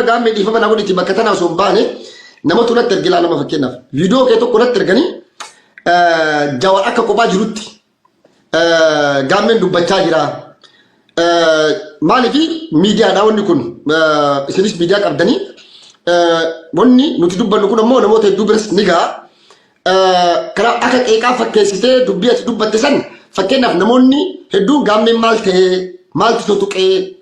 Gaammee, dhiifama naa godhiti, bakka tanaa osoo hin baane namatu natti erge laa. Nama fakkeenyaaf viidiyoo kee tokko natti erganii, Jawar akka kophaa jirutti Gaammeen dubbachaa jira. Maaliif miidiyaadha wanni kun, isinis miidiyaa qabdanii, wanni nuti dubbannu kun ammoo namoota hedduu biras ni ga'a. Karaa akka qeeqaa fakkeessitee dubbii ati dubbatte san, fakkeenyaaf namoonni hedduun Gaammeen maal ta'ee, maaltu isa tuqee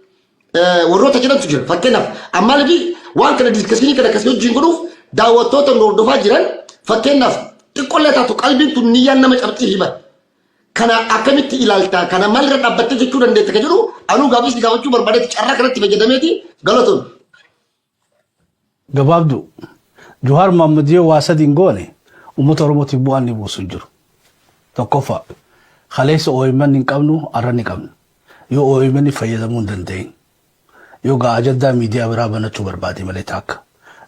warroota jedhantu jira. Fakkeenyaaf ammaaliif waan kana discussion kana akkasii wajjin godhuuf, daawwattoota nu hordofaa jiran, fakkeenyaaf xiqqollee taatu qalbiin tun niyyaan nama cabxii hima. Kana akkamitti ilaalta? Kana maalirra dhaabbattee jechuu dandeetta ka jedhu anuu gaafii si gaafachuu barbaadetti carraa kanatti fayyadameeti, galatoon. Gabaabduu, Jawaar Mohaammed yoo waa sadi hin goone uummata Oromootiif bu'aan ni buusu hin jiru. Tokkoffaa, kaleessa OMN hin qabnu, har'a ni qabna. Yoo OMN fayyadamuu hin danda'in. Yoo gaa ajandaa miidiyaa biraa banachuu barbaade malee taakka.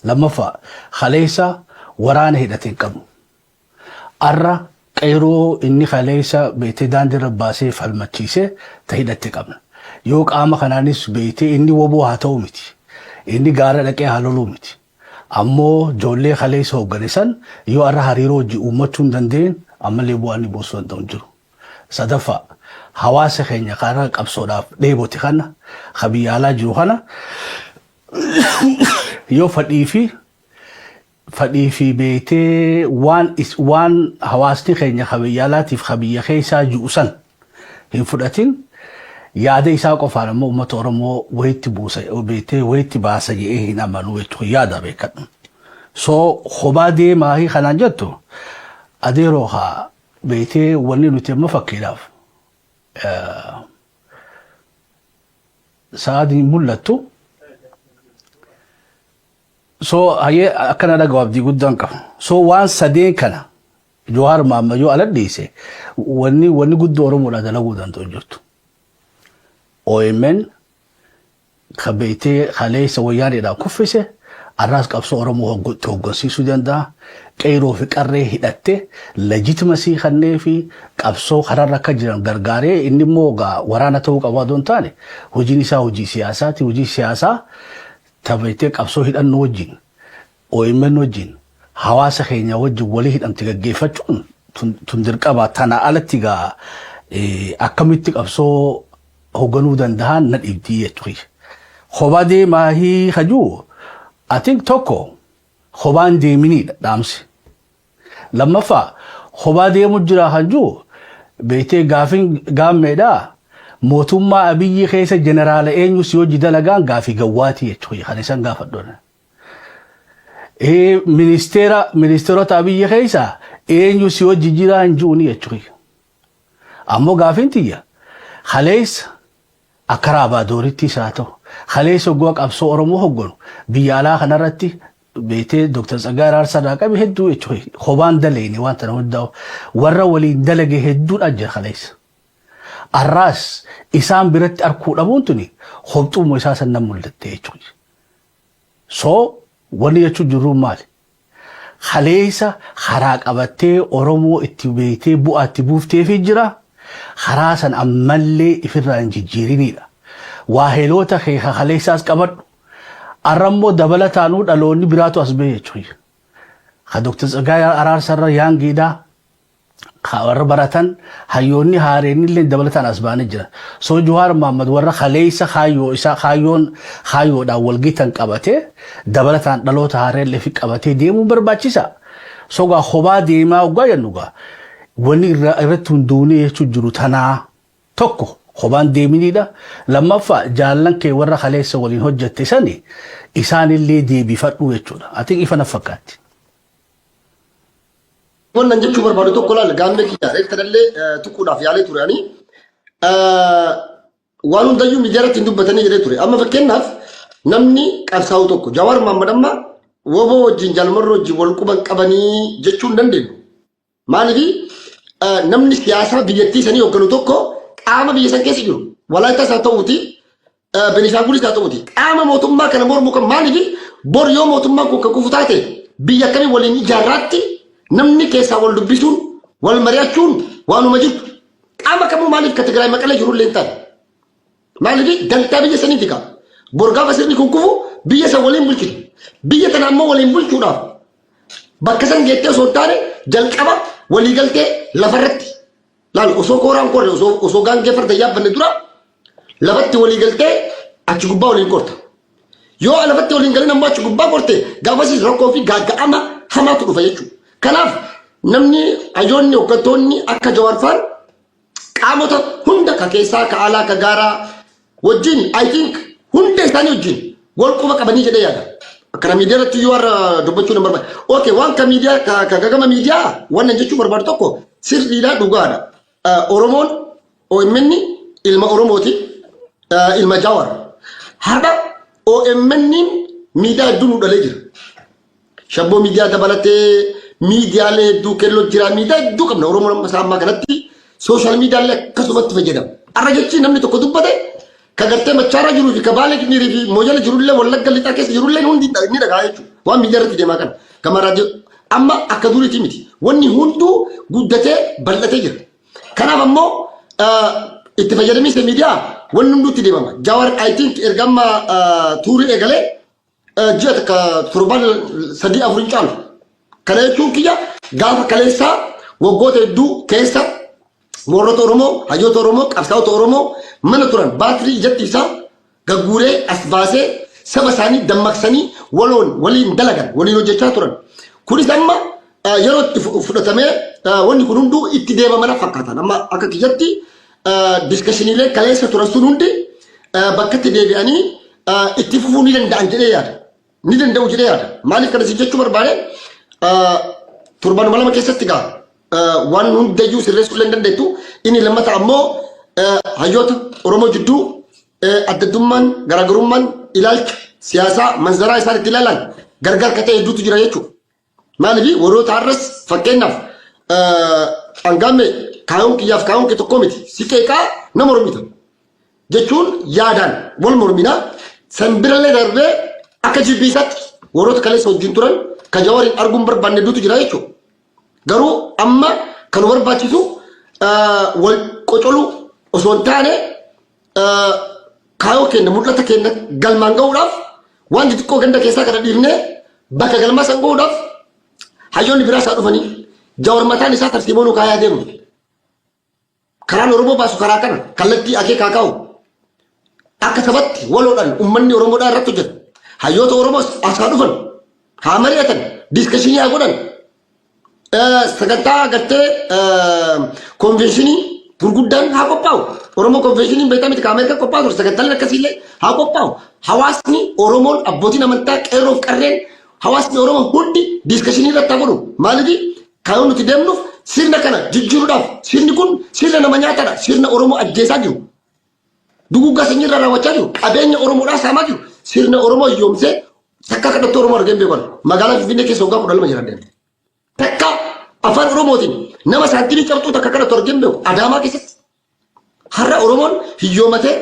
Lammaffaa, kaleessa waraana hidhate hin qabnu. Har'a qeeroo inni kaleessa beektee daandii irra baasee falmachiise ta hidhatte qabna. Yoo qaama kanaanis beektee inni woboo haa ta'u miti. Inni gaara dhaqee haa loluu miti. Ammoo ijoollee kaleessa hooggane san yoo har'a hariiroo hojii uummachuu hin dandeenye, ammallee bu'aan inni buusuu danda'u hin jiru. Sadaffaa, hawaasa keenya karaa qabsoodhaaf dheebote kana, ka biyya alaa jiru kana, yoo fadhii fi beektee waan hawaasni keenya ka biyya alaatiif ka biyya keessaa ji'u san hin fudhatin, yaada isaa qofaan ammoo uummata Oromoo wayitti buusa, beektee wayitti baasa jedhee hin amanu jechuudha, yaada beekadhu. So kophaa deemaa kanaan jettu, adeeroo, haa beektee wanni nuti amma fakkiidhaaf sa'aatiin mul'attu. So hayyee, akkana dhagahu abdii guddaan qaba. So waan sadeen kana Jawaar Mohaammed yoo ala dhiise, wanni guddoo Oromoodhaa dalaguu danda'u jirtu. OMN ka beektee kaleessa Wayyaaneedhaan kuffise, arraas qabsoo Oromoo itti hooggansiisuu danda'a. Qeeroo fi qarree hidhatte legitimacy kannee fi qabsoo kararra akka jiran gargaaree, inni immoo waraana ta'uu qaba odoo hin taane, hojiin isaa hojii siyaasaati. Hojii siyaasaa taphatee qabsoo hidhannoo wajjin, OMN wajjin, hawaasa keenya wajjin walii hidhamte gaggeeffachuun tun dirqama. Tana alatti gaa akkamitti qabsoo hoogganuu danda'an na dhibdii jechuudha. Kophaa deemaa hajuu, I think tokko kophaan deeminiidha dhaamsi. Lammaffaa, kophaa deemu jira hajuu beektee gaafin Gaammeedhaa, mootummaa Abiyyi keessa jeneraala eenyu si hojii dalagaan gaafii gawwaatii jechuudha kan isaan gaafadhu. Ministeera, ministeerota Abiyyi keessa eenyu si hojii jira hin jiruuni jechuudha. Ammoo gaafiin tiyya, kaleessa akka raabaadooritti haa ta'u, kaleessa hoggoo qabsoo Oromoo hogganu biyya alaa kanarratti beektee Dr. Tsaggaayee Araarsaa qabe hedduu jechuudha. Kophaan daleene waan tana hundaa'u warra waliin dalage hedduudha jira kaleessa. Arraas isaan biratti arkuu dhabuun tuni hobxummaa isaa san nan mul'atte jechuudha. So wanni jechuun jirru maali? Kaleessa karaa qabattee Oromoo itti beektee bu'aa itti buufteefii jira. Karaa san ammallee ifirraa hin jijjiirinidha. Waaheloota kee kaleessaas qabadhu. Arrammoo dabalataanuu dhaloonni biraatu as bahe jechuudha. Ka Dr. Tsaggaayee Araarsarra yaangiidhaa. Warra baratan, hayyoonni haareen illee dabalataan as ba'anii jira. So Jawaar Mohaammed warra kaleessa kaayyoo isaa kaayyoon kaayyoodhaan walgitan qabatee, dabalataan dhaloota haareen illee fi qabatee deemuun barbaachisa. So gaa kophaa deemaa waggaa jennu, gaa wanni irratti hunduunee jechuun jiru tanaa, tokko kophaan deeminidha. Lammaffaa, jaallan kee warra kaleessa waliin hojjette sani isaanillee deebifadhu jechuudha. Ati ifa na fakkaatti. Wannan jechuu barbaadu tokko laal, Gaammee kiyya, reeffa tanallee tuquudhaaf yaalee ture ani. Waan hundayyuu miidiyaa irratti hin dubbatanii jedhee ture. Amma fakkeenyaaf namni qabsaa'u tokko Jawaar Mohaammed amma woboo wajjin, Jaalmarroo wajjin wal quban qabanii jechuu hin dandeenyu. Maaliif namni siyaasaa biyyattii sanii hoogganu tokko qaama biyya san keessa jiru Walaayitaas haa ta'uuti, Benishaangulis haa ta'uuti, qaama mootummaa kana mormu kan, maaliif bor yoo mootummaan kun kan kufu taate biyya akkamii waliin ijaarraatti namni keessaa wal dubbisuun wal mari'achuun waanuma jirtu. Qaama kamuu, maaliif ka Tigraay Maqalee jiru illee hin taane. Maaliif dantaa biyya saniiti qaba. Bor gaafa sirni kun kufu biyya san waliin bulchita. Biyya tana ammoo waliin bulchuudhaaf bakka san geettee osoo hin taane jalqaba waliigaltee lafarratti laal, osoo kooraan korre, osoo gaangee farda yaabbanne dura lafatti waliigaltee achi gubbaa waliin korta. Yoo lafatti waliin galin ammoo achi gubbaa korte, gaafasiis rakkoo fi gaaga'ama hamaatu dhufa jechuudha. Kanaaf namni hayyoonni hooggantoonni akka Jawaar faan qaamota hunda, ka keessaa, ka alaa, ka gaaraa wajjin, I think hunda isaanii wajjin wal quba qabanii jedhee yaada. Akkana miidiyaa irratti yoo har'a dubbachuu nan barbaada. Okay, waan ka miidiyaa ka gagama miidiyaa wannan jechuu barbaadu tokko sirriidha, dhugaadha. Oromoon OMN ilma Oromooti, ilma Jawaar. Har'a OMN miidiyaa hedduu nu dhalee jira. Shabboo miidiyaa dabalatee miidiyaalee hedduu kelloo jira. Miidiyaa hedduu qabna. Oromoon amma isaa ammaa kanatti social miidiyaalee akkasumatti fayyadama. Har'a jechi namni tokko dubbate ka gartee Machaaraa jiruu fi ka Baalee fi Moojala jirullee, Wallagga Lixaa keessa jirullee hundi ni dhagaa jechuudha. Waan miidiyaa irratti deemaa kana. Gama raadiyoo amma akka duriitii miti. Wanni hunduu guddatee bal'atee jira. Kanaaf ammoo itti fayyadamiinsa miidiyaa wanni hunduu itti deemama. Jawar, I think, erga amma tuurii eegalee ji'a takka, torban 3 4 hin caalu. Kana jechuun kiyya gaafa kaleessaa waggoota hedduu keessa warroota Oromoo, hayyoota Oromoo, qabsaa'ota Oromoo mana turan baatirii ijatti isaa gagguuree as baasee saba isaanii dammaqsanii waloon waliin dalagan, waliin hojjechaa turan. Kunis amma yeroo itti fudhatamee wanni kun hunduu itti deemamana fakkaatan. Amma akka kiyyatti discussioniilee kaleessa turan sun hundi bakkatti deebi'anii itti fufuu ni danda'an jedhee yaada. Ni danda'u jedhee yaada. Maaliif kana si jechuu barbaade, torbanuma 2 keessatti gaa waan hundayyuu sirreessuu illee hin dandeettu. Inni lammata ammoo hayyoota Oromoo jidduu addaddummaan, garaagarummaan ilaalcha siyaasaa, manzaraa isaan itti ilaalan gargar ka ta'e hedduutu jira jechuudha. Maaliif warroota har'as fakkeenyaaf hangaamme kaayoon kiyyaaf kaayoon kee tokko miti, si qeeqaa na mormita jechuun yaadaan wal morminaa san birallee darbee akka jibbiisaatti warroota kaleessa wajjin turan ka Jawariin arguun barbaanne hedduutu jira jechuudha. Garuu amma kan nu barbaachisu wal qocoluu osoo hin taane kaayoo keenya, mul'ata keenya galmaan gahuudhaaf waan xixiqqoo ganda keessaa kana dhiifnee bakka galmaa san gahuudhaaf hayyoonni biraa isaa dhufanii Jawar mataan isaa tarsiimoo nu kaayaa deemu. Karaan Oromoo baasu karaa kana kallattii akeekaa kaa'u. Akka sabatti waloodhaan uummanni Oromoodhaa irratti hojjetu. Hayyoota Oromoos as haa dhufan, haa mari'atan, discussionii haa godhan. Sagantaa gartee conventionii gurguddaan haa qophaa'u. Oromoo conventioniin beektaa miti, ka Ameerikaa qophaa'u ture, sagantaaleen akkasiillee haa qophaa'u. Hawaasni Oromoon, abbootiin amantaa, qeerroof qarreen, hawaasni Oromoo hundi discussionii irratti haa godhu. Maaliif kaayoo nuti deemnuuf sirna kana jijjiiruudhaaf, sirni kun sirna nama nyaataadha. Sirna Oromoo ajjeesaa jiru. Duguggaa sanyiirraa raawwachaa jiru. Qabeenya Oromoodhaa saamaa jiru. Sirna Oromoo hiyyoomsee takka kadhattuu Oromoo argee hin beekan. Magaalaa Finfinnee keessa waggaa 12 jiraadhe. Takka afaan Oromootiin nama saantimii cabxuu takka kadhatu argee hin beeku. Adaamaa keessatti. Har'a Oromoon hiyyoomatee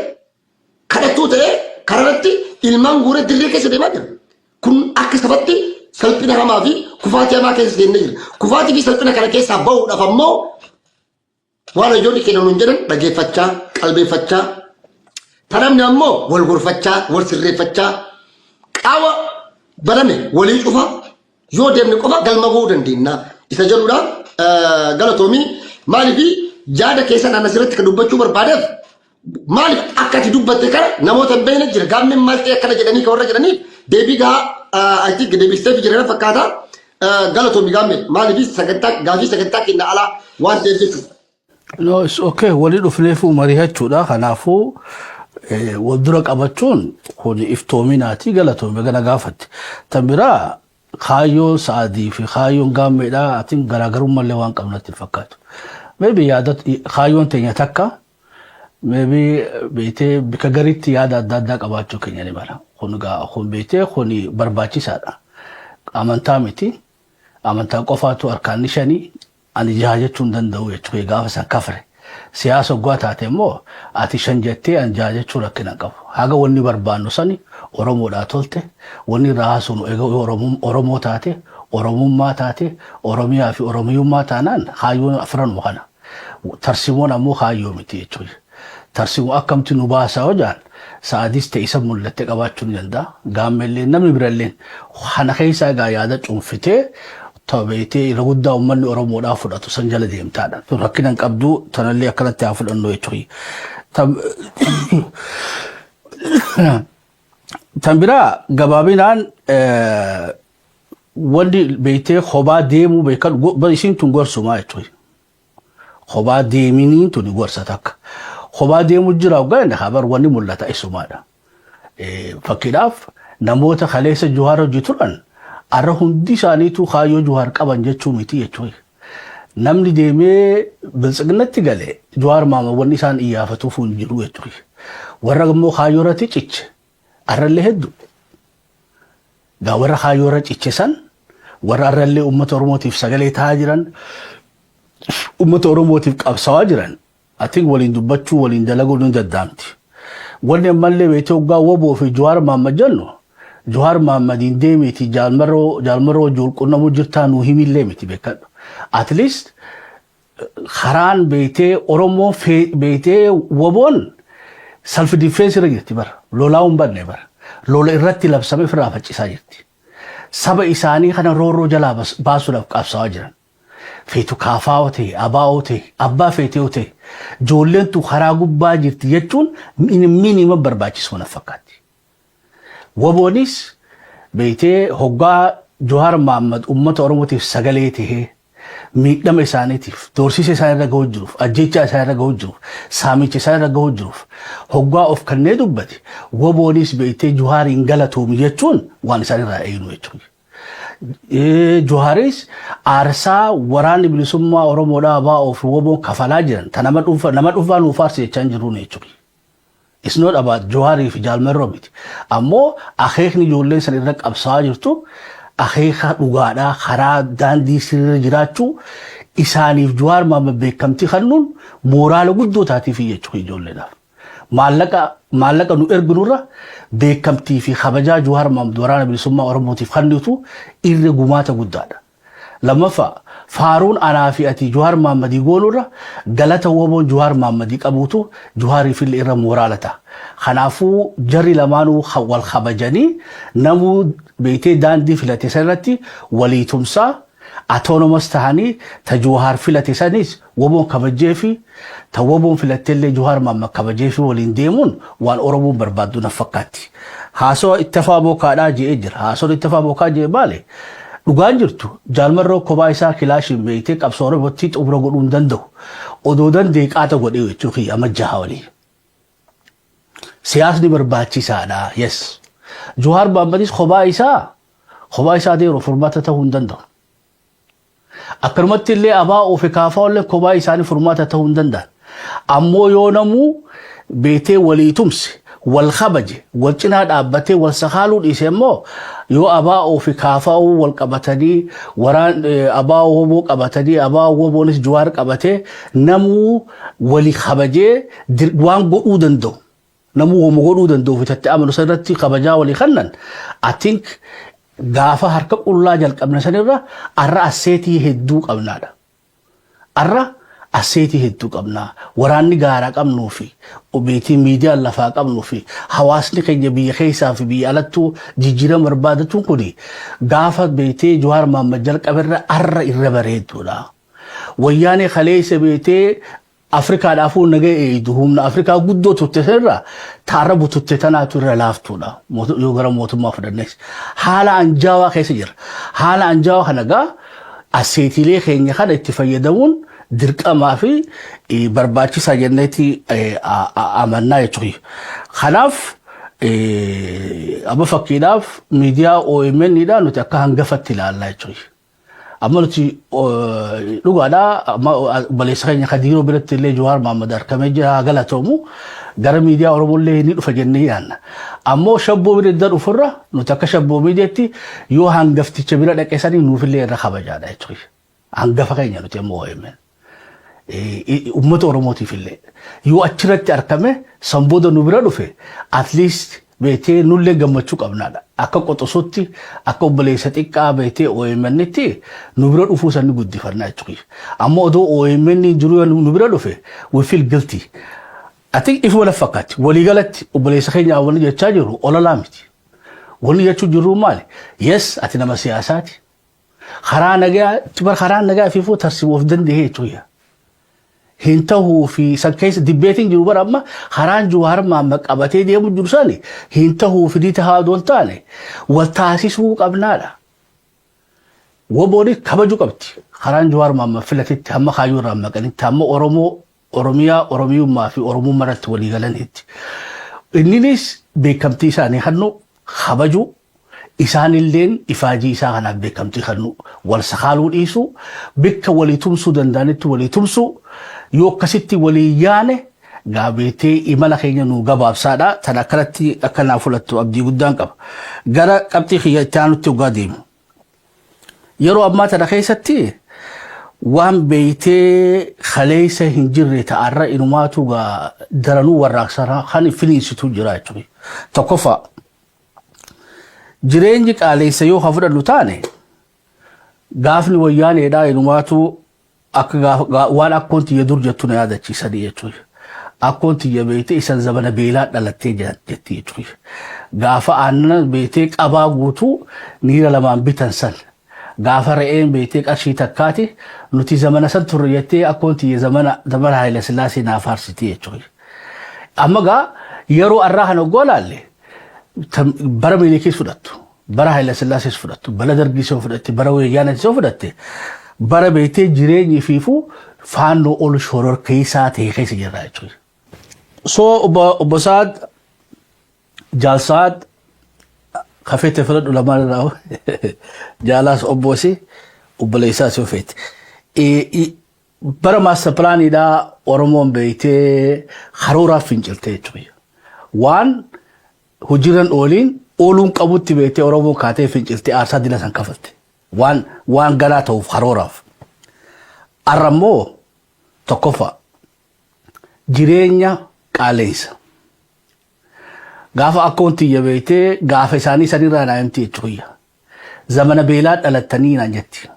kadhattuu ta'ee karaarratti ilmaan guuree dirree keessa deemaa jira. Kun akka sabatti salphina hamaa fi kufaatii hamaa keessa seennee jira. Kufaatii fi salphina kana keessaa bahuudhaaf ammoo waan hayyoonni keenya nuun jedhan dhageeffachaa, qalbeeffachaa, tanamni ammoo wal gorfachaa, wal sirreeffachaa, qaawa baname walii cufa yoo deemne qofa galma ga'uu dandeenya. Isa jedhudha. Galatoomii, maaliif yaada keessan ana asirratti kan dubbachuu barbaadeef, maaliif akka ati dubbatte kana namoota hin beekne jira. Gaammeen maal ta'e akkana jedhanii kan warra jedhaniif deebii gahaa I think deebistee fi jireenya fakkaata. Galatoomii gaammee, maaliif sagantaa gaafii sagantaa kenna alaa waan ta'eef jechuudha. No, it's okay. Walii dhufneefuu mari'achuudha. Kanaafuu wal dura qabachuun kun iftoominaati, galatoome gana gaafatte. Tan biraa kaayyoon Sa'adii fi kaayyoon gaammeedhaa atiin garaagarummallee waan qabnatti hin fakkaatu. Maybe yaada kaayyoon teenya takka, maybe beetee bika garitti yaada adda addaa qabaachuu keenya ni mala. Kun gaa kun beetee kun barbaachisaadha. Amantaa miti. Amantaa qofaatu harkaan shanii ani jaha jechuu hin danda'u jechuudha gaafa san kafre. Siyaasa oggaa taate immoo ati shan jettee ani jaha jechuu rakkina hin qabu. Haga wanni barbaannu sani Oromoodhaa tolte, wanni irraa haasofnu egaa Oromoo taate, Oromummaa taate, Oromiyaa fi Oromiyummaa taanaan kaayyoon afranuma kana. Tarsimoon ammoo kaayyoo miti jechuudha. Tarsiimoo akkamti nu baasaa hojaan sa'aadis ta'e isa mul'atte qabaachuu ni danda'a. Gaammellee namni birallee kana keessaa egaa yaada cuunfitee beektee irra guddaa uummanni Oromoodhaa fudhatu san jala deemtaadha. Rakkina hin qabdu, tanallee akkanatti haa fudhannu jechuudha. Tan biraa gabaabinaan wanni beektee kophaa deemuu beekan isiin tun gorsumaa jechuudha. Kophaa deeminiin tuni gorsa takka. Kophaa deemuu jira hoggaa habar wanni mul'ata isumaadha. Fakkiidhaaf, namoota kaleessa Jawaar hojii turan arra hundi isaaniitu kaayyoo Jawaar qaban jechuu miti jechuudha. Namni deemee Biltsiginnatti gale Jawaar maama wanni isaan iyyaafatuuf hin jiru jechuudha. Warra immoo kaayyoo irratti ciche arrallee hedduu. Gaa warra kaayyoo irra ciche san, warra arrallee uummata Oromootiif sagalee ta'aa jiran, uummata Oromootiif qabsaa'aa jiran, ati waliin dubbachuu, waliin dalaguu ni danda'amti. Wanni ammallee beektee hoggaa WBO fi Jawaar Mahammad jennu, Jawaar Mahammadiin deemeeti Jaalmarroo wajjin walqunnamuu jirtaa nuu himillee miti, beekadhu. At least karaan beektee Oromoo beektee WBOn self defense irra jirti bara. Lolaa hin banne bara. Lola irratti labsame ofirraa faccisaa jirti. Saba isaanii kana roorroo jalaa baasuudhaaf qabsaa'aa jiran. Feetu kaafaa'oo ta'e, abaa'oo ta'e, abbaa feetee ta'e, ijoolleen tu karaa gubbaa jirti jechuun minima barbaachisu na fakkaatti. WBOnis beektee hoggaa Jawaar Mahammad uummata Oromootiif sagalee tahee miidhama isaaniitiif, doorsisa isaan irra gahuu jiruuf, ajjechaa isaan irra gahuu jiruuf, saamicha isaan irra gahuu jiruuf hoggaa of kannee dubbate, WBOnis beektee Jawaariin galatoomi jechuun waan isaan irraa eegnu jechuudha. Jawaaris aarsaa waraanni bilisummaa Oromoodhaa ABO fi WBOn kafalaa jiran ta nama dhuunfaa nama dhuunfaa nuuf faarsi jechaa hin jiruun jechuudha. It's not about Jawaarii fi Jaalmarroo miti. Ammoo akeekni ijoolleen san irra qabsaa'aa jirtu akeeka dhugaadhaa, karaa daandii sirriirra jiraachuu isaaniif Jawaar Mahammad beekamtii kennuun mooraala guddoo taatiif jechuudha ijoolleedhaaf. Maallaqa nu erginurra beekamtii fi kabajaa Jawaar Mahammad waraana bilisummaa Oromootiif kennitu irra gumaata guddaadha. Lammaffaa, faaruun anaa fi ati Jawaar Mahammadii goonurra galata WBOn Jawaar Mahammadii qabuutu Jawaariif illee irra mooraala ta'a. Kanaafuu jarri lamaanuu wal kabajanii namuu beektee daandii filate sanarratti walii tumsaa autonomous tahanii, ta Jawaar filate sanis WBOn kabajee fi ta WBOn filatteellee Jawaar Mahammad kabajee fi waliin deemuun waan Oromoon barbaaddu na fakkaatti. Haasawaa Ittafaa Bookaadhaa je'ee jira. Haasawaan Ittafaa Bookaa je'e maali? Dhugaan jirtu Jaalmarroo kophaa isaa kilaashiin beektee qabsoo Oromootti xumura godhuu hin danda'u. Odoo danda'e qaata godhee jechuu kiyya amma jaha walii. Siyaasni barbaachisaadha. Yes. Jawaar Mahammadis kophaa isaa deemu furmaata ta'uu hin danda'u. Akkanumatti illee ABO fi KFO illee kophaa isaanii furmaata ta'uu hin danda'an. Ammoo yoo namuu beetee walii tumse, wal kabaje, wal cinaa dhaabbatee wal sakaaluu dhiise, immoo yoo ABO fi KFO wal qabatanii, waraan ABO WBO qabatanii, ABO WBOnis Jawaar qabatee, namuu walii kabajee waan godhuu danda'u. Namuu wama godhuu danda'u fitatti amanu sanirratti kabajaa walii kennan, I think gaafa harka qullaa jalqabne sanirra arra asseetii hedduu qabnaadha. Arra asseetii hedduu qabnaa. Waraanni gaaraa qabnuu fi obeetii miidiyaan lafaa qabnuu fi hawaasni keenya biyya keessaa fi biyya alattuu jijjiirama barbaadatuun kun gaafa beetee Jawaar Mahammad jalqaberra arra irra bareedduudha. Wayyaanee kaleessa beetee Afrikaadhaafuu naga eeydu, humna Afrikaa guddoo turte sanirra taarra bututte tanaatu irra laaftuudha. Yoo gara mootummaa fudhannes. Haala anjaawaa keessa jira. Haala anjaawaa kana gaa asseetiilee keenya kana itti fayyadamuun dirqamaa fi barbaachisaa jenneeti amannaa jechuudha. Kanaaf amma fakkiidhaaf miidiyaa OMN dha nuti akka hangafatti ilaallaa jechuudha. Amma nuti dhugaadhaa obboleessa keenya Kadiiroo biratti illee Jawaar Mahammad argamee jira, haa galatoomu, gara miidiyaa Oromoo illee ni dhufa jennee yaadna. Ammoo shabboo bira idda dhufurra nuti akka shabboo miidiyaatti yoo hangafticha bira dhaqe sanii nuufillee irra kabajaadha jechuudha. Hangafa keenya nuti ammoo OMN. Uummata Oromootiif illee yoo achirratti argame san booda nu bira dhufe, at least beetee nullee gammachuu qabnaadha. Akka qoxosutti, akka obboleessa xiqqaa beetee OMN'tti nu bira dhufuu san ni guddifannaa jechuudha. Amma odoo OMN jiru nu bira dhufe, we feel guilty. Ati ifu wala fakkaatti. Waliigalatti obboleessa keenya wanni jechaa jirru olalaa miti. Wanni jechuu jirru maali? Yes, ati nama siyaasaati. Karaa nagaa, bar karaa nagaa fi tarsiimuuf danda'ee jechuudha. Hin tahuu fi san keessa dibbeetiin jiru bara amma karaan Jawaar Mahammad qabatee deemu jiru sani hin tahuu fi ni tahaa doon taane wal taasisuu qabnaadha. Woboonis kabaju qabdi. Karaan Jawaar Mahammad filatetti hamma kaayyoo irraa maqanitti, hamma Oromoo, Oromiyaa, Oromiyummaa fi Oromummaa irratti walii galanitti. Inninis beekamtii isaanii kennu kabaju, isaanilleen ifaajii isaa kanaaf beekamtii kennu, wal sakaaluu dhiisuu, bikka walii tumsuu danda'anitti walii tumsuu. Yoo akkasitti walii yaane gaabeetee imala keenya nu gabaabsaadha. Tan akkanatti akka naa fudhattu abdii guddaan qaba. Gara qabxii kiyya itti aanutti hoggaa deemu. Yeroo ammaa tana keessatti waan beeytee kaleessa hin jirre ta'arra inumaatu gaa daranuu warraaqsa kan finiinsitu jira jechuudha. Tokkoffaa, jireenyi qaalessa yoo ka fudhannu taane, gaafni wayyaaneedhaa inumaatu akka waan akkoon tiyya dur jettu na yaadachiisanii jechuudha. Akkoon tiyya beeytee isan zamana beelaa dhalattee jetti jechuudha. Gaafa aannan beeytee qabaa guutuu niira lamaan bitan san. Gaafa re'een beeytee qarshii takkaati, nuti zamana san turre jettee akkoon tiyya zamana Haayila Sillaasee naaf faarsiti jechuudha. Amma gaa yeroo arraa kana oggoo laalle, bara Minilikis fudhattu, bara Haayila Sillaasees fudhattu, bara Dargiis yoo fudhatte, bara Wayyaanatis yoo fudhatte, bara beektee jireenyi fiifuu faannoo ol shororkeessaa ta'e keessa jirra jechuudha. So obbo Saad, Jaal Saad, kafeete filadhu, lamaan irraa jaalaas obboosi obboleessaas yoo feete. Bara master planiidhaa Oromoon beektee karooraaf finciltee jechuudha. Waan hojiirran ooliin ooluun qabutti beektee Oromoon kaatee finciltee aarsaa dila san kafalte. Waan galaa ta'uuf karooraaf. Har'a immoo tokkoffaa jireenya qaaleensa. Gaafa akkoon tiyya beektee gaafa isaanii sanirraa naa himti jechuudha. Zamana beelaa dhalattanii naan jetti.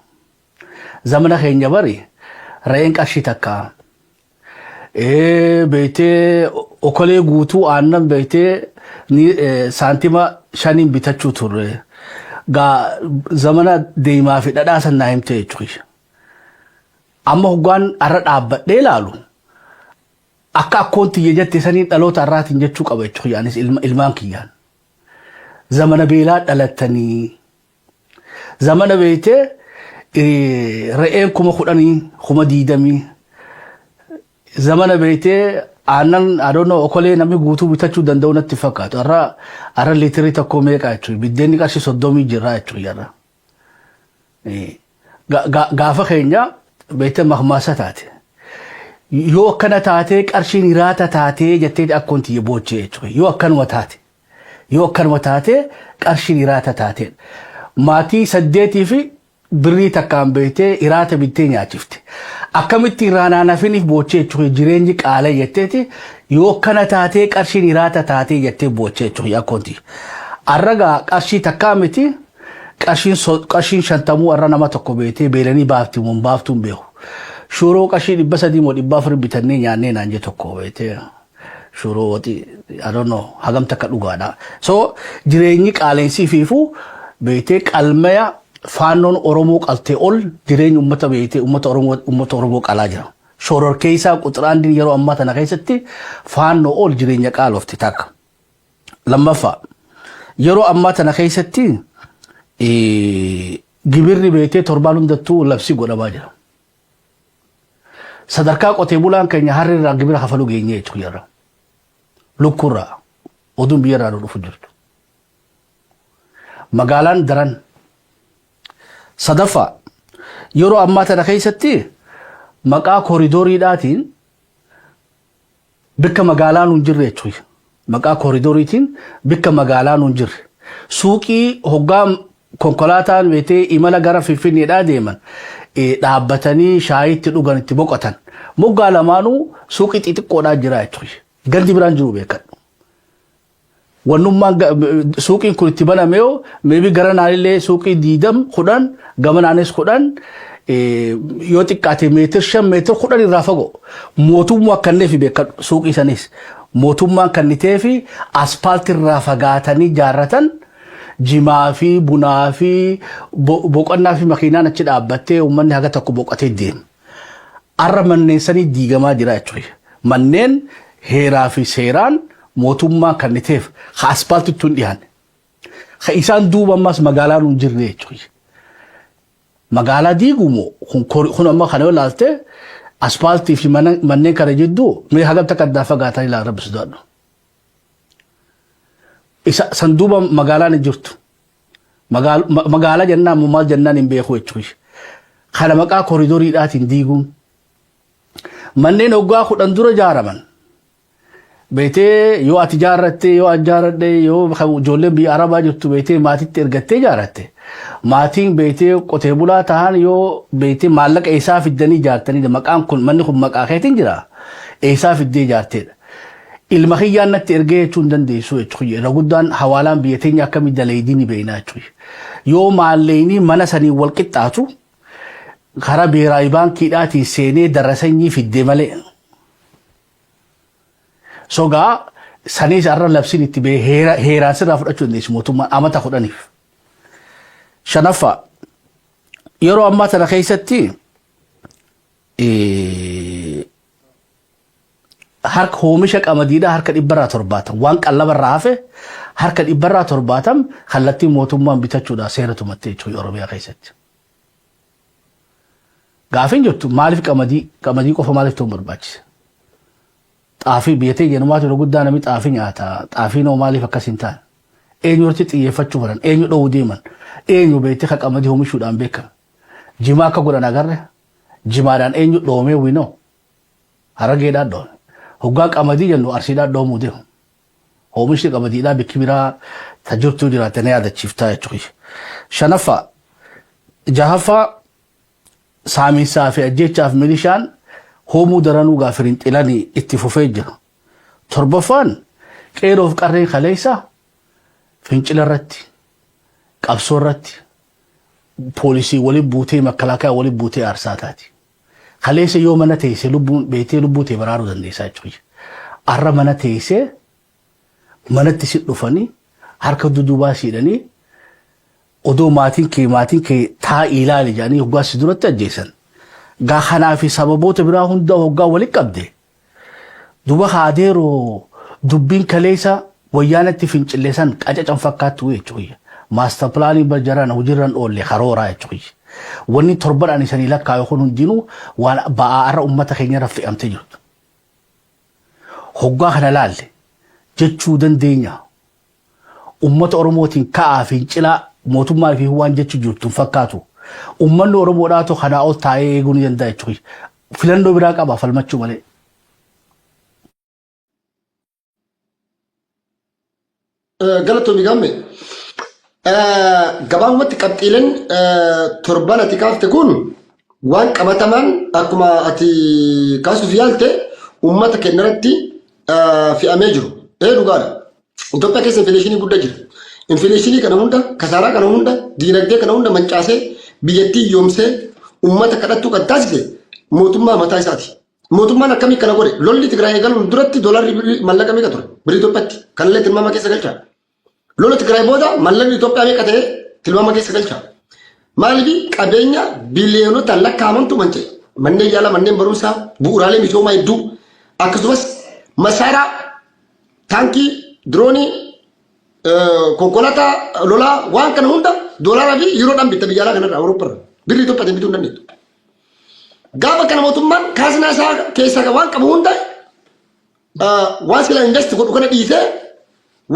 Zamana keenya bari re'een qarshii takka. Beektee okolee guutuu aannan beektee saantima 5n bitachuu turre. Gaa zamana deemaa fi dhadhaa san naa himte jechuudha. Amma hoggaan har'a dhaabbadhee ilaalu, akka akkoon tiyya jette saniin dhaloota har'aatiin jechuu qaba jechuudha. Anis ilmaan kiyyaan. Zamana beelaa dhalattanii, zamana beektee re'een 10,000, 20,000, zamana beektee aannan adoonoo okolee namni guutuu bitachuu danda'u natti fakkaatu. Har'a liitirii tokko meeqa jechuudha? Biddeenni qarshii 30 jirra jechuudha. Gaafa keenya beektee mahmaasa taate. Yoo akkana taatee qarshiin hiraata taatee jettee akkoon tiyya boochee jechuudha. Yoo akkanuma taate. Yoo akkanuma taatee qarshiin hiraata taatee. Maatii saddeetii fi birrii takkaan beektee hiraata bittee nyaachifte. Akkamitti irraa naanafiniif boochee jechuudha, jireenyi qaalee jetteeti, yoo akkana taatee qarshiin hiraata taatee jettee boochee jechuudha akkoon tiyya. Har'a qarshii takkaa miti, qarshiin 50 har'a nama tokko beektee beelanii baafti moo baaftuu hin beeku. Shuroo qarshii 300 moo 400 bitannee nyaannee naan jee tokko beektee. Shuroo waxii, I don't know hagam takka dhugaadha. So jireenyi qaaleensi fiifuu beektee qalmaya faannoon Oromoo qaltee ol jireenya uummata beektee uummata Oromoo qalaa jira. Shororkeessaa quxiraandiin yeroo ammaa tana keessatti faannoo ol jireenya qaalofti takka. Lammaffaa, yeroo ammaa tana keessatti gibirri beektee torbaan hundattuu labsii godhamaa jira. Sadarkaa qotee bulaan keenya harri irraa gibira kafaluu geenyee jechuudha. Lukkuurraa oduun biyya irraa nu dhufu jirtu. Magaalaan daran. Sadaffaa, yeroo ammaa tana keessatti maqaa kooridooriidhaatiin bikka magaalaa nuun jirre jechuudha. Maqaa kooridooriitiin bikka magaalaa nuun jirre. Suuqii hoggaa konkolaataan beetee imala gara Finfinneedhaa deeman dhaabbatanii shaayiitti dhugan, itti boqotan. Moggaa lamaanuu suuqii xixiqqoodhaa jira jechuudha. Gandi biraan jiru beekadhu. Wannummaan suuqiin kun itti baname yoo maybe gara naanillee suuqii 20, 10, gama naanis 10. Yoo xiqqaate meetir 5, meetir 10 irraa fagoo mootummaa kanneef beekadhu. Suuqii sanis mootummaan kannitee fi aspaaltii irraa fagaatanii jaarratan, jimaa fi bunaa fi boqonnaa fi makiinaan achi dhaabbattee uummanni haga tokko boqotee deema. Arra manneen sanii diigamaa jira jechuudha. Manneen heeraa fi seeraan mootummaan kanniteef ha aspaaltitti hin dhiyaanne. Ha isaan duuba ammas magaalaan hin jirre jechuudha. Magaalaa diiguu moo kun amma kana yoo ilaalte, aspaaltii fi manneen kana jidduu mee hagam takka addaan fagaatanii ilaala, rabbi sodaadhu. Isa san duuba magaalaan hin jirtu. Magaalaa jennaan moo maal jennaan hin beeku jechuudha. Kana maqaa koridoriidhaatiin diiguun. Manneen waggaa 10 dura ijaaraman. Beetee yoo ati ijaarratte, yoo ani ijaarradhe, yoo ijoolleen biyya Arabaa jirtu beetee maatitti ergattee ijaarratte. Maatiin beetee qotee bulaa tahan yoo beetee maallaqa eessaa fiddanii ijaartanii, maqaan kun, manni kun maqaa keetiin jira, eessaa fiddee ijaarteedha. Ilma kiyyaan natti ergee jechuu hin dandeessu jechuudha. Irra guddaan hawaalaan biyya teenya akkamii daleeydii ni beekna jechuudha. Yoo maallaqni mana saniin wal qixxaatu karaa beeraayi baankiidhaatiin seenee darasanyii fiddee malee. Sogaa saniis har'a labsiin itti bahee heeraan sirraa fudhachuu dandeessu mootummaan amata 10f. Shanaffaa, yeroo ammaa tana keessatti harka oomisha qamadiidhaa harka 70% waan qallabarraa hafe harka 70% kallattii mootummaan bitachuudhaan seera tumattee jechuudha Oromiyaa keessatti. Gaafiin jirtu, maaliif qamadii qofa maaliif ta'uu barbaachise? Xaafii biyya teenya numaatu yeroo guddaa namni xaafii nyaata. Xaafiin hoo maaliif akkas hin taane? Eenyu irratti xiyyeeffachuu fedhan? Eenyu dhowuu deeman? Eenyu beektee ka qamadii oomishuudhaan beekame? Jimaa akka godhan agarre? Jimaadhaan eenyu dhoomee winoo? Harargeedhaan dhoome. Hoggaa qamadii jennu Arsiidhaan dhoomuu deemu. Oomishni qamadiidhaa bikki biraa ta jirtu jiraatte na yaadachiiftaa jechuudha. Shanaffaa, jahaffaa, saamiinsaa fi ajjeechaaf milishaan hoomuu daranuu gaafirin xilanii itti fufee jira. Torbaffaan, qeeroof qarreen kaleessa fincila irratti, qabsoo irratti poolisii waliin buutee, makalaakaa waliin buutee aarsaa taati. Kaleessa yoo mana teessee lubbuun beektee lubbuu tee baraaruu dandeessaa jechuudha. Arra mana teessee manatti si dhufanii harka duduubaa siidhanii odoo maatiin kee taa'ii ilaali jedhanii hoggaa si duratti ajjeesan. Gaa kanaa fi sababoota biraa hunda hoggaa walitti qabde. Duba haadeeroo dubbiin kaleessa wayyaanatti fincille san qacacan fakkaattu jechuudha. Master planii barjaraan hojiirran oolle karooraa jechuudha. Wanni torban ani sanii lakkaa'e kun hundinuu waan ba'aa arra uummata keenya irra fe'amtee jirtu. Hoggaa kana laalle jechuu dandeenya. Uummata Oromootiin ka'aa fincilaa mootummaa fi waan jechuu jirtu hin fakkaatu. Uummanni Oromoodhaatu kanaa ol taa'ee eeguu ni danda'a jechuudha. Filannoo biraa qaba falmachuu malee. Galatoomi gamme. Gabaabumatti qabxiileen torban ati kaafte kun waan qabatamaan akkuma ati kaasuuf yaalte uummata keenya irratti fe'amee jiru. Ee, dhugaadha. Itoophiyaa keessa inflationii guddaa jira. Inflationii kana hunda, kasaaraa kana hunda, diinagdee kana hunda mancaasee biyyattii yoomsee uummata kadhattuu kan taasise mootummaa mataa isaati. Mootummaan akkamii kana godhe? Lolli Tigraay eegaluun duratti doolaarri maallaqa meeqa ture? Birrii Itoophiyaatti. Kanallee tilmaama keessa galchaa. Lola Tigraay booda maallaqni Itoophiyaa meeqa ta'e tilmaama keessa galchaa. Maaliif qabeenya biliyoonota lakkaa'amantu manca'e? Manneen yaalaa, manneen barumsaa, bu'uuraalee misoomaa hedduu, akkasumas masaaraa, taankii, diroonii, konkolaataa lolaa, waan kana hunda doolaaraa fi yuuroodhaan bitta biyya alaa kanarraa, Awurooppaarraa. Birrii Itoophiyaatiin bituu hin dandeettu. Gaafa kana mootummaan kaasnaa isaa keessaa waan qabu hunda waan sila invest godhu kana dhiisee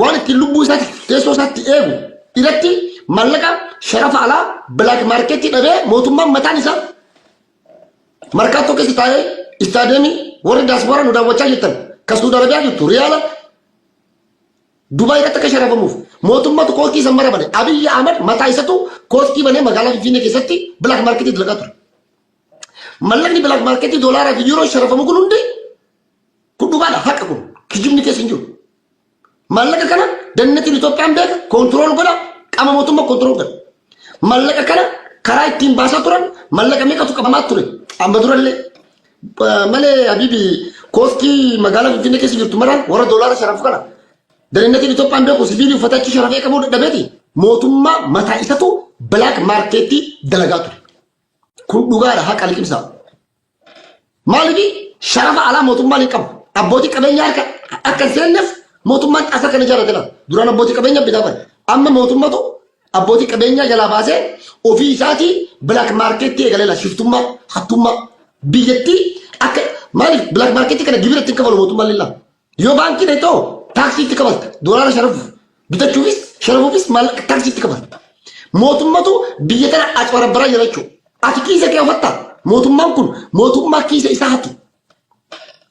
waan ittiin lubbuu isaatti teessoo isaatti eegu irratti maallaqa sharafa alaa black marketii dhabee mootummaan mataan isaa Markaattoo keessa taa'ee istaadiyeemii warri daaspooraa nu daawwachaa jirtan kan Suudi Arabiyaa jirtu riyaala Dubaay irratti akka sharafamuuf mootummaatu kooskii san mara bane. Abiyyi Ahmad mataa isatu kooskii banee magaalaa Finfinnee keessatti black marketii dalagaa ture. Mallaqni black marketii doolaaraa fi yuuroo sharafamu kun hundi kun dhugaadha, haqa, kun kijibni keessa hin jiru. Maallaqa kana dannetiin Itoophiyaan beeka, control godha, qaama mootummaa control godha. Maallaqa kana Karaa ittiin baasaa turan mallaqa meeqatu qabamaa ture. Amma durallee malee Habibi kooskii magaalaa Finfinnee keessa jirtu maraan warra doolaara sharafu kana. Darinnatiin Itoophiyaan beeku sibiilii uffata achi sharafee qabuu dadhabeeti. Mootummaa mataa isatu black marketii dalagaa ture. Kun dhugaadha haqa liqimsaa. Maaliif sharafa alaa mootummaan hin qabu. Abbootii qabeenyaa harka akka hin seenneef mootummaan caasaa kana ijaarrate laata. Duraan abbootii qabeenyaa bitaa bare. Amma mootummatu abbootii qabeenyaa jalaa baasee ofii isaatii black marketii eegalee laata. Shiftummaa, hattummaa biyyattii akka maaliif black marketii kana gibira ittiin kafalu mootummaan lillaa. Yoo baankii dhaqxoo taaksii itti kafalta. Doolaara sharafuuf bitachuufis sharafuufis maallaqa taaksii itti kafalta. Mootummatu biyya tana acbarabbaraa jira jechuudha. Ati kiisa kee ofatta. Mootummaan kun mootummaa kiisa isaa hatu.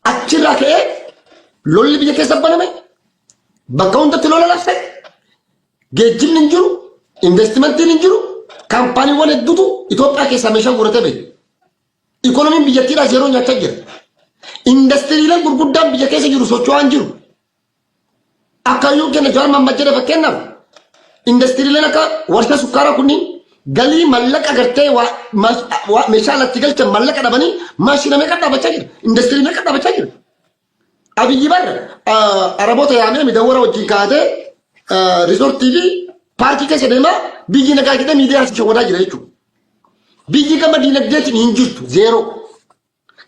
Achirraa ka'ee lolli biyya keessa baname bakka hundatti lola labse geejjibni hin jiru investimentiin hin jiru kaampaaniiwwan hedduutu Itoophiyaa keessaa meeshaa guuratee ba'e. Ikonomiin biyyattiidhaas yeroo nyaachaa jira. Indastiriileen gurguddaan biyya keessa jiru socho'aa hin jiru. Akka iyyuu kenna Jawaar Mahammad jedhe fakkeenyaaf indastiriileen akka warshaa sukkaaraa kunniin galii mallaqa gartee meeshaa alatti galchan mallaqa dhabanii maashina meeqa dhaabachaa jira. Indastirii meeqa dhaabachaa jira. Abiyyi bar Araboota yaamee midawwara wajjin kaatee riisortii fi paarkii keessa deemaa biyyi nagaa jedhee miidiyaa shawwadaa jira jechuudha. Biyyi gama diinagdeetiin hin jirtu zeeroo.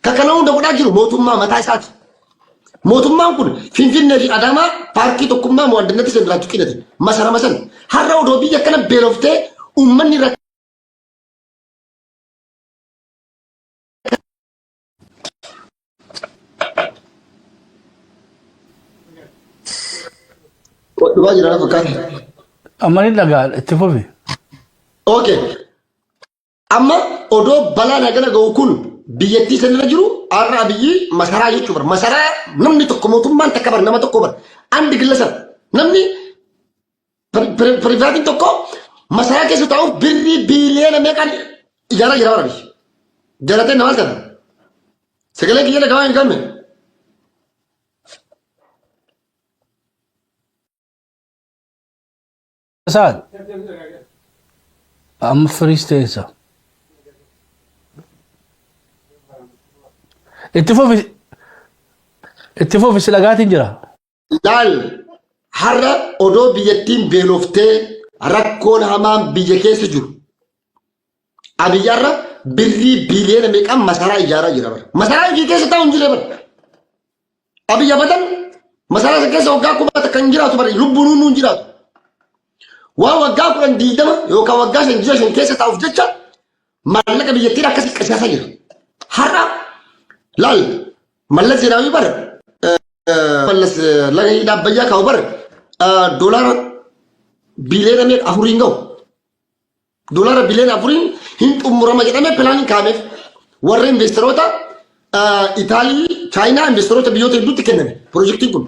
Ka kana hunda godhaa jiru mootummaa mataa isaati. Mootummaan kun Finfinnee fi Adaamaa paarkii tokkummaa moo addannatti seenduraa tuqinate masarama san har'a odoo biyya akkana beeloftee uummanni Dhufaa jira na fakkaata. Amma ni dhagaa itti fufi. Okay. Amma odoo balaan hagana ga'u kun biyyattii sanirra jiru har'a Abiyyi masaraa jechuu bara. Masaraa namni tokko mootummaan takka bara nama tokko bara. Andi gillasa namni pirivaatiin tokko masaraa keessa taa'uuf birrii biiliyoona meeqaan ijaaraa jira bara biyyi. Jalatee nama sana. Sagalee kiyya dhaga'aa hin qabne. Isaan amma firiis teessa. Itti fufi itti fufi si dhagaatiin jira. Laal har'a odoo biyyattiin beeloftee rakkoon hamaan biyya keessa jiru. Abiyyi har'a birrii biiliyoona meeqaan masaraa ijaaraa jira bara. Masaraa ofii keessa taa'u hin jirre bara. Abiyyi abadan masaraa isa keessa waggaa kuma takka hin jiraatu bara lubbuun hunduu hin jiraatu. Waan waggaa 10 20 yookaan waggaa 5 ji'a 5 keessa taa'uuf jecha maallaqa biyyattiin akkasii qisaasaa jira. Har'a laal Mallas Zeenaawii bara Mallas laga hidha Abbayyaa kaa'u bara doolaara biiliyoona meeqa afuriin ga'u. Doolaara biliyoona afuriin hin xumurama jedhamee pilaaniin kaa'ameef warra investeroota Itaalii, Chaayinaa investeroota biyyoota hedduutti kenname piroojeektiin kun.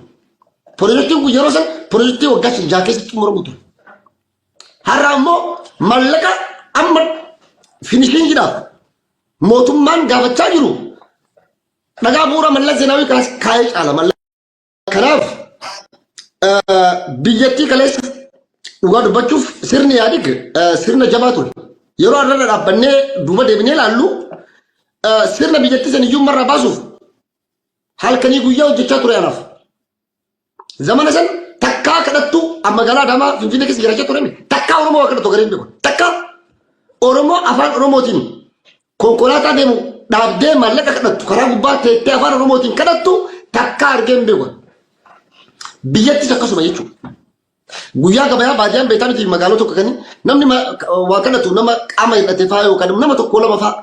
Piroojeektiin kun yeroo san piroojeektii waggaa 6 keessatti xumuramu ture. Har'a ammoo mallaqa amma finishingiidhaaf mootummaan gaafachaa jiru dhagaa bu'uura Mallas Zeenaawii kaa'ee caala. Kanaaf biyyattii kaleessa dhugaa dubbachuuf sirni Yaadig sirna jabaa ture. Yeroo har'a dhaabbannee duuba deebinee ilaallu sirna biyyattii san hiyyummaa irraa baasuuf halkanii guyyaa hojjechaa ture anaaf. Zamana san takkaa kadhattu magaalaa Adaamaa Finfinnee keessa jiraachaa ture miti. Takkaa Oromoo waa kadhatu garee hin beeku. Takkaa Oromoo afaan Oromootiin konkolaataa deemu dhaabdee maallaqa kadhattu karaa gubbaa teettee afaan Oromootiin kadhattu takkaa argee hin beeku. Biyyattis akkasuma jechuudha. Guyyaa gabayaa baadiyyaan beektaa miti magaalota tokko kan namni waa kadhatu nama qaama hir'ate fa'aa yookaan nama tokko lama fa'aa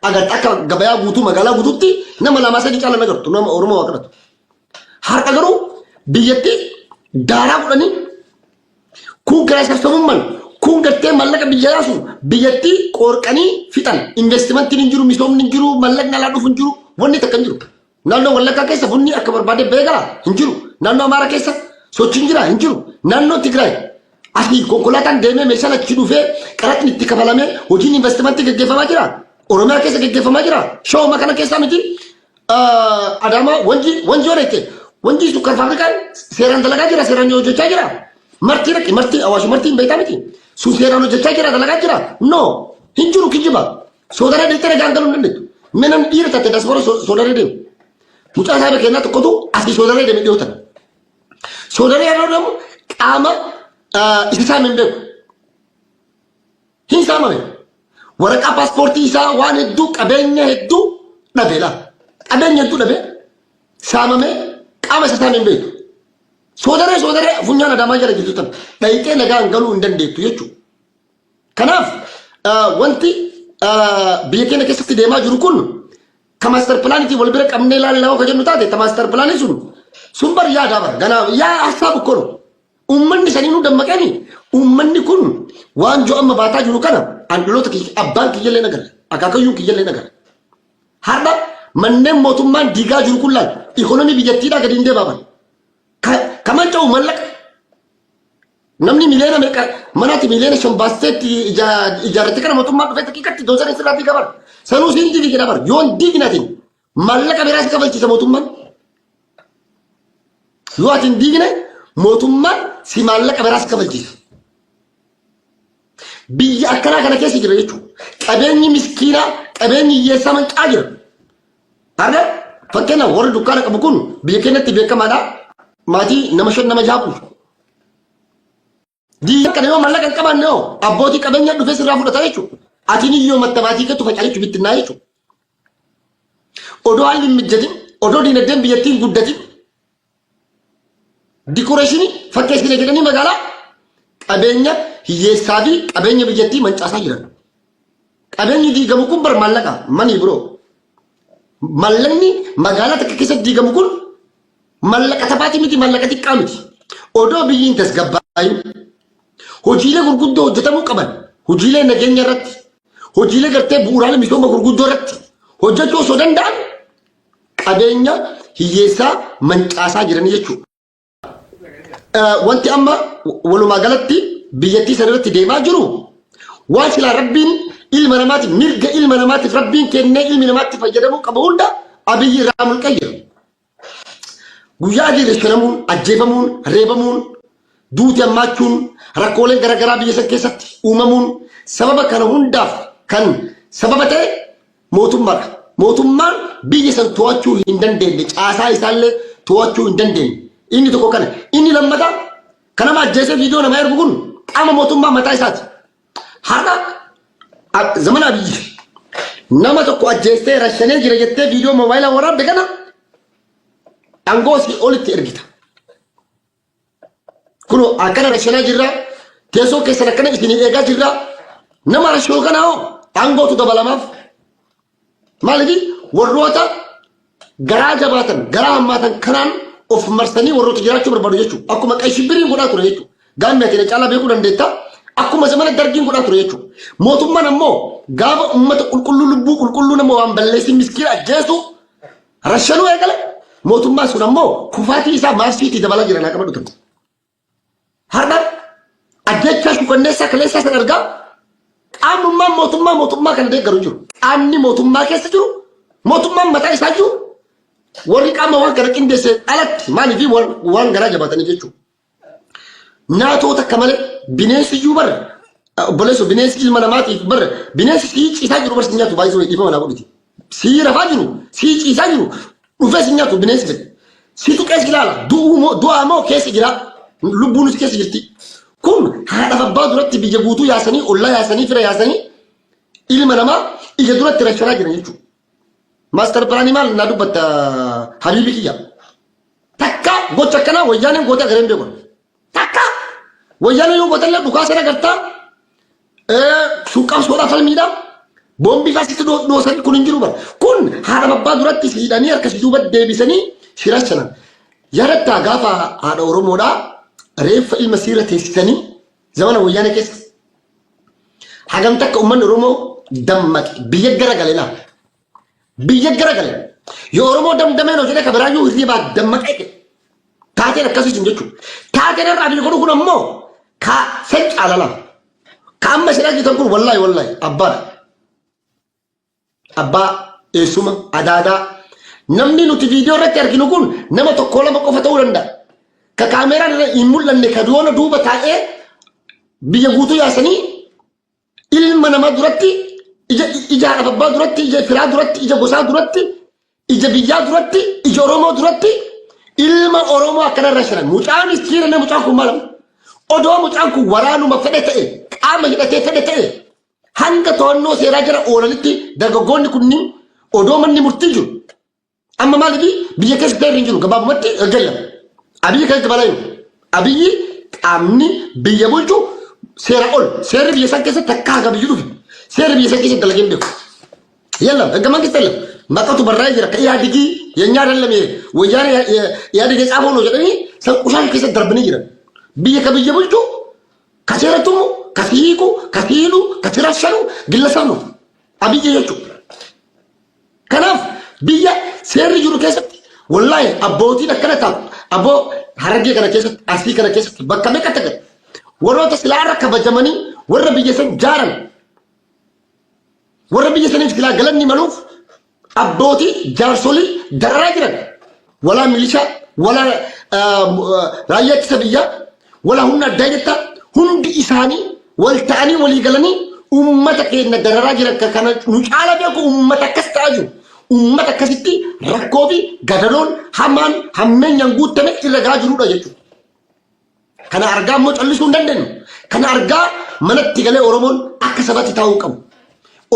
agarta akka gabayaa guutuu magaalaa guutuutti nama lamaa sadii caalan agartu nama Oromoo waa kadhatu. Har'a garuu biyyattii daaraa godhanii kun kiraa sassabummaan kun gartee maallaqa biyya yaasuun biyyattii qoorqanii fixan investimentiin hin jiru misoomni hin jiru maallaqni alaa dhufu hin jiru wanni takka hin jiru. Naannoo Wallaggaa keessa bunni akka barbaade ba'ee galaa hin jiru. Naannoo Amaaraa keessa sochiin jira hin jiru. Naannoo Tigraay asii konkolaataan deemee meeshaan achi dhufee qaraxni itti kafalamee hojiin investimentii gaggeeffamaa jira. Oromiyaa keessa gaggeeffamaa jira. Shawuma kana keessaa miti. Adaamaa wanjii wanjii odeette wanjii sukkaar faabrikaan seeraan dalagaa jira seeraan hojjechaa jira. Martii dhaqi martii awaash martii hin beektaa miti. Sun seeraan hojjechaa jira dalagaa jira. No. Hin jiru, kijiba. Soodaree deettee nagaan galuu hin dandeettu. Mee namni dhiira taate diaspora soodaree deemu. Mucaa isaa kennaa tokkotu asii soodaree deeme dhiyootan. Soodaree yeroo deemu qaama isa saame hin beeku. Hin saamame. Waraqaa paaspoortii isaa, waan hedduu, qabeenya hedduu dhabe laa. Qabeenya hedduu dhabe, saamame, qaama isa saame hin beeku. Soodaree, soodaree funyaan Adaamaa jala jirtu tan dhayitee nagaan galuu hin dandeettu jechuudha. Kanaaf wanti biyya keenya keessatti deemaa jiru kun ka master planiitiin wal bira qabnee ilaallaa ka jennu taate, ta master planii sun bar yaadaa bar ganaa yaa hasaabu kono. Uummanni sanii nu dammaqanii, uummanni kun waan joo amma baataa jiru kana an dhaloota kiyya, abbaan kiyyallee nagarre, akaakayyuun kiyyallee nagarre. Har'a manneen mootummaan diigaa jiru kun laal ikonomii biyyattiidhaa gadi hin deebaaban. Ka manca'u mallaqa. Namni miliyoona meeqa manaatti miliyoona 5 baasteetti ijaarratte kana mootummaan dhufee daqiiqatti doozanii sirraa diigaa bara. Sanuu siin diigi jedha bara. Yoon diignatiin maallaqa biraas kafalchiisa mootummaan. Yoo ati hin diigne, mootummaan si maallaqa biraas kafalchiisa. Biyya akkanaa kana keessa jira jechuudha. Qabeenyi miskiinaa, qabeenyi hiyyeessaa mancaa jira. Har'a fakkeenyaaf warri dukkaana qabu kun biyya keenyatti beekamaadha. Maatii nama shan, nama jaha bulchu. Diiga kana yoo maallaqa hin qabaanne hoo, abbootii qabeenyaa dhufee sirraa fudhata jechuudha. Atiin iyyoo matta maatii keetu facaa jechuudha, bittinnaa jechuudha. Odoo haalli hin mijatin, odoo diinagdeen biyyattii hin guddatin, decoration fakkeessine jedhanii magaalaa qabeenya hiyyeessaa fi qabeenya biyyattii mancaasaa jiran. Qabeenyi diigamu kun bar maallaqa manii biroo. Maallaqni magaalaa takka keessatti diigamu kun mallaqa taphaati miti, mallaqa xiqqaa miti. Odoo biyyi hin tasgabbaa'in hojiilee gurguddoo hojjetamuu qaban, hojiilee nageenya irratti, hojiilee gartee bu'uuraalee misooma gurguddoo irratti hojjechuu osoo danda'an, qabeenya hiyyeessaa mancaasaa jiranii jechuudha. Wanti amma walumaa galatti biyyattii sana irratti deemaa jiru waan silaa Rabbiin ilma namaatiif, mirga ilma namaatiif Rabbiin kennee ilmi namaatti fayyadamuu qabu hunda Abiyyi irraa mulqee jira. Guyyaa adii rishanamuun, ajjeefamuun, reebamuun, duuti hammaachuun, rakkooleen garaagaraa biyya san keessatti uumamuun sababa kana hundaaf kan sababa ta'e mootummaadha. Mootummaan biyya san to'achuu hin dandeenye, caasaa isaallee to'achuu hin dandeenye. Inni tokko kana. Inni lammataa kan nama ajjeesee viidiyoo nama ergu kun qaama mootummaa mataa isaati. Har'a zamana Abiyyi nama tokko ajjeestee rashanee jira jettee viidiyoo moobaayilaa waraabde kana aangoo si olitti ergita. Kunoo akkana rashanaa jirra. Teessoo keessan akkana isinii eegaa jirra. Nama rashoo kana hoo aangootu dabalamaaf. Maaliif? Warroota garaa jabaatan, garaa hammaatan kanaan of marsanii warroota jiraachuu barbaadu jechuudha. Akkuma qayshibiriin godhaa ture jechuudha. Gaammi ati na caalaa beekuu dandeetta. Akkuma zamana Dargiin godhaa ture jechuudha. Mootummaan ammoo gaafa uummata qulqulluu, lubbuu qulqulluu nama waan balleessin miskiina ajjeesu rashanuu eegale, mootummaan sun ammoo kufaatii isaa maarsiitii dabalaa jira naa qabadhu ture. Har'a ajjechaa shukanneessaa kaleessaa san argaa qaamummaan mootummaa mootummaa kana deeggaru jiru. Qaamni mootummaa keessa jiru, mootummaan mataa isaa jiru, warri qaama waan kana qindeesse alatti maaliif waan garaa jabaatanii jechuudha. Naatoo takka malee bineensi iyyuu bara, obboleessoo, bineensi ilma namaatiif bara bineensi sii ciisaa jiru bar si nyaatu baay'isuu dhiifama naa godhiti. Sii rafaa jiru, sii ciisaa jiru dhufee si nyaatu bineensi fedhe. Si tuqee si ilaala, du'uu moo du'aa moo keessa jira, lubbuunis keessa jirti. Kun haadhaaf abbaa duratti biyya guutuu yaasanii, ollaa yaasanii, fira yaasanii ilma namaa ija duratti rashanaa jiran jechuudha. Master planii maal naa dubbatta, habiibi kiyya? Takka gocha akkanaa Wayyaaneen gootee agareen beeku. Takka Wayyaaneen yoo gootellee dhukaasa agartaa, sun qabsoodhaa falmiidha. Boombii faasitti dhoosanii kun hin jiru bara. Kun haadha abbaa duratti si hidhanii harka si duuba deebisanii si rashanan. Yaadattaa gaafa haadha Oromoodhaa reeffa ilma siirra teessisanii zamana Wayyaanee keessa? Hagam takka uummanni Oromoo dammaqe, biyya garagale laa. Biyya garagale. Yoo Oromoo damdameen hojjetee ka biraayyuu hirribaa dammaqee ka'e. Taateen akkasii sun jechuudha. Taateen irraa biyya godhu kun ammoo ka san caalala. Ka amma isin argitan kun wallaahi wallaahi abbaadha. Abbaa, eessuma, adaadaa. Namni nuti viidiyoo irratti arginu kun nama tokko lama qofa ta'uu danda'a. Ka kaameeraan irra hin mul'anne, ka du'oona duuba taa'ee biyya guutuu yaasanii ilma namaa duratti Ija ija haadha abbaa duratti, ija firaa duratti, ija gosaa duratti, ija biyyaa duratti, ija Oromoo duratti ilma Oromoo akkana irra shiran. Mucaan miskiina, mucaan kun maal? Odoo mucaan kun waraanuma fedhe ta'e, qaama hidhatee fedhe ta'e, hanga to'annoo seeraa jala oolanitti dargaggoonni kunniin odoo manni murtii jiru. Amma maaliif biyya keessa ta'e hin jiru, gabaabumatti gallama. Abiyyi keessa balaa jiru. Abiyyi qaamni biyya bulchu seera ol, seerri biyya san keessatti takka haga biyyi dhufe seerri biyya san keessatti dalagee hin beeku. የለም ህገ መንግስት የለም። መቀቱ በራይ jira ka ኢህአዴጊ የኛ አይደለም፣ ይሄ ወያኔ ኢህአዴግ የጻፈው ነው jedhanii san qushaan keessa darbanii jiran. Biyya ka biyya bulchu, ka seera tumu, ka hiiku, ka hiidhu, ka sirashanu ግለሰብ ነው Abiyyi jechuudha. Kanaaf biyya seerri jiru keessatti wallaahi abbootiin akkana taatu, abboo Harargee kana keessatti, Arsii kana keessatti, bakka meeqa ta'e, warroota silaarra kabajamanii, warra biyya san jaaran, warra biyya saniif silaa galanni maluuf, abbootii jaarsolii dararaa jiran, walaa milishaa, walaa raayyaa ittisa biyyaa, walaa humna addaa jettaa, hundi isaanii wal ta'anii walii galanii ummata keenya dararaa jiran. Kana nu caala beeku ummata akkas ta'aa jiru. Ummata akkasitti rakkoo fi gadadoon hamaan hammeenyaan guutame irra gahaa jirudha jechuudha. Kana argaa immoo callisuu hin dandeenyu. Kana argaa manatti galee Oromoon akka sabatti taa'uu qabu.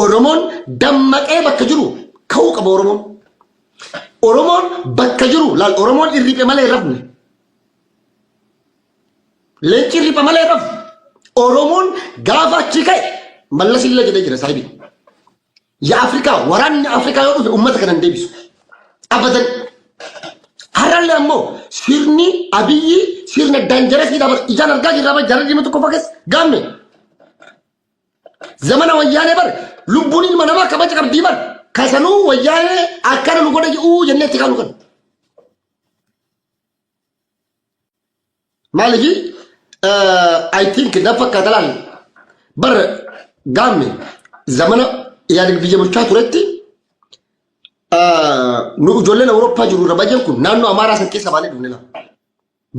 Oromoon dammaqee bakka jiru ka'uu qaba Oromoon. Oromoon bakka jiru laal, Oromoon irriiqe malee hin rafne. Leenci irriiqa malee hin rafu. Oromoon gaafa achi ka'e, Mallas illee jedhee jira saahibii. የአፍሪካ waraanni Afrikaa yoo dhufe uummata kana hin deebisu. Abadan. Har'allee ammoo sirni Abiyyi sirna dangerous bara ijaan argaa jirra, bara jara dhimma tokko fakkeessa gaamme. Zamana Wayyaanee bar lubbuun ilma namaa kabaja qabdii bar kasanuu Wayyaanee akkana nu godhe jedhuu jennee itti kaanu kan. Maaliif I think na fakkaata, laal bar gaamme, zamana Ihaadig biyya bulchaa turetti nu ijoolleen Awurooppaa jiru irra baay'een kun naannoo Amaaraa san keessa baanee dhufne laa.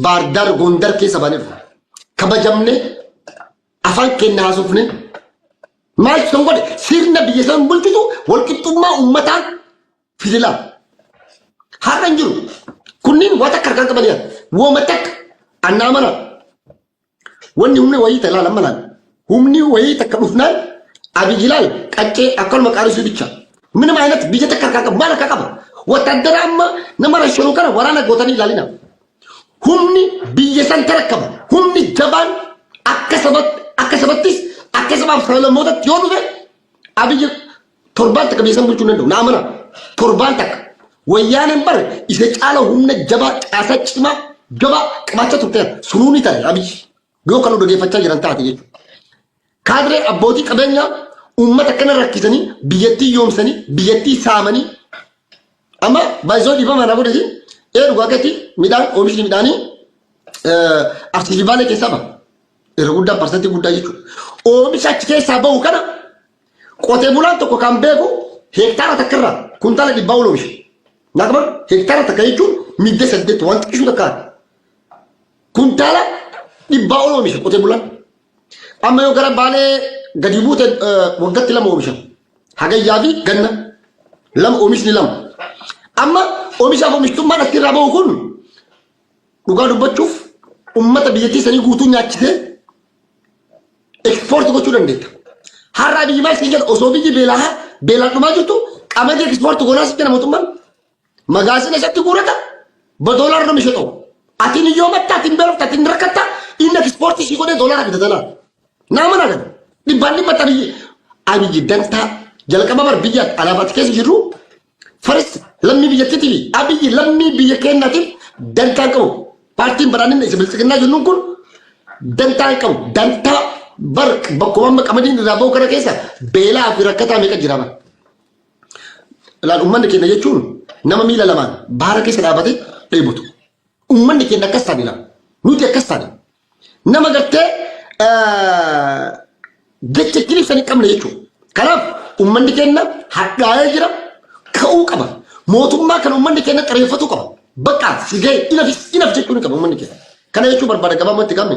Baardaar, Gondar keessa baanee dhufne. Kabajamne, afaan keenya haasofne. Maaltu san godhe? Sirna biyya san bulchitu walqixxummaa uummataa fidilaa. Har'a hin jiru. Kunniin waa takka harkaan qabanii wooma takka annaa mana. Wanni humni wayii ta'e laal, amma laal. Humni wayii takka dhufnaan Abiyyi laal qaccee akkanuma qaarisuu bicha. ምንም አይነት biyya takka harkaa qabu, maal harkaa qaba? Wataddara amma nama rashanu kana waraana gootanii ilaalina. Humni biyya san tarakkaba. Humni jabaan akka sabatti, akka sabattis, akka sabaaf sablammootatti yoo dhufe, Abiyyi torbaan takka biyya san bulchuu hin danda'u. Na amana. Torbaan takka. Wayyaaneen bar isa caala humna jabaa, caasaa cimaa jabaa qabaachaa turteera. Sunuu ni ta'e Abiyyi. Yoo kan odeeffachaa jiran taate jechuudha. Kaadiree abbootii qabeenyaa uummata akkana rakkisanii, biyyattii yoomsanii, biyyattii saamanii, amma baay'isoo dhiifama na godhati, ee dhugaa keetti midhaan, oomishni midhaanii Arsii fi Baalee keessaa baha. Irra guddaa, parsantii guddaa jechuudha. Oomisha achi keessaa bahu kana qotee bulaan tokko kan beeku heektaara takka irraa kuntaala 100 ol oomisha. Naa qaban, heektaara takka jechuun miidda 8 waan xiqqishuu takka kuntaala 100 ol oomisha qotee bulaan. Amma yoo gara Baalee gadi buute waggaatti lama oomisha. Hagayyaa fi ganna lama, oomishni lama. Amma oomishaaf oomishtummaan asirraa bahu kun dhugaa dubbachuuf ummata biyyattii sanii guutuu nyaachisee export gochuu dandeetta. Har'a biyyi maal siin jedha? Osoo biyyi beelaa beelaan dhumaa jirtu qamadii export goonaa siin jedha mootummaan. Magaazina isatti guurata, ba doolaara nama ishee ta'u. Atiin hiyyoomatta, atiin beelofta, atiin rakkatta, inni export sii godhee doolaara fida tanaa. Nama na gada. Dhibbaan dhibbatti Abiyyi dantaa jalqaba bar biyya alaabaatti keessa jirru faris lammii biyyattiitii fi Abiyyi lammii biyya keenyaatiif dantaa hin qabu. Paartiin Badhaadhinni isa Biltsiginnaa jennuun kun dantaa hin qabu. Dantaa bar bakkuma amma qamadiin irraa bahu kana keessa beelaa fi rakkataa meeqa jira bar. Laal, uummanni keenya jechuun nama miila lamaan baara keessa dhaabatee dheebotu. Uummanni keenya akkas taane laal. Nuti akkas taane. Nama gartee jecha ittiin ibsan hin qabne jechuudha. Kanaaf uummanni keenya hadhaa'ee jira, ka'uu qaba. Mootummaa kan uummanni keenya xareeffatuu qaba. Bakka si ga'e, enough enough jechuun qaba uummanni keenya. Kana jechuu barbaada gabaabumatti gamme.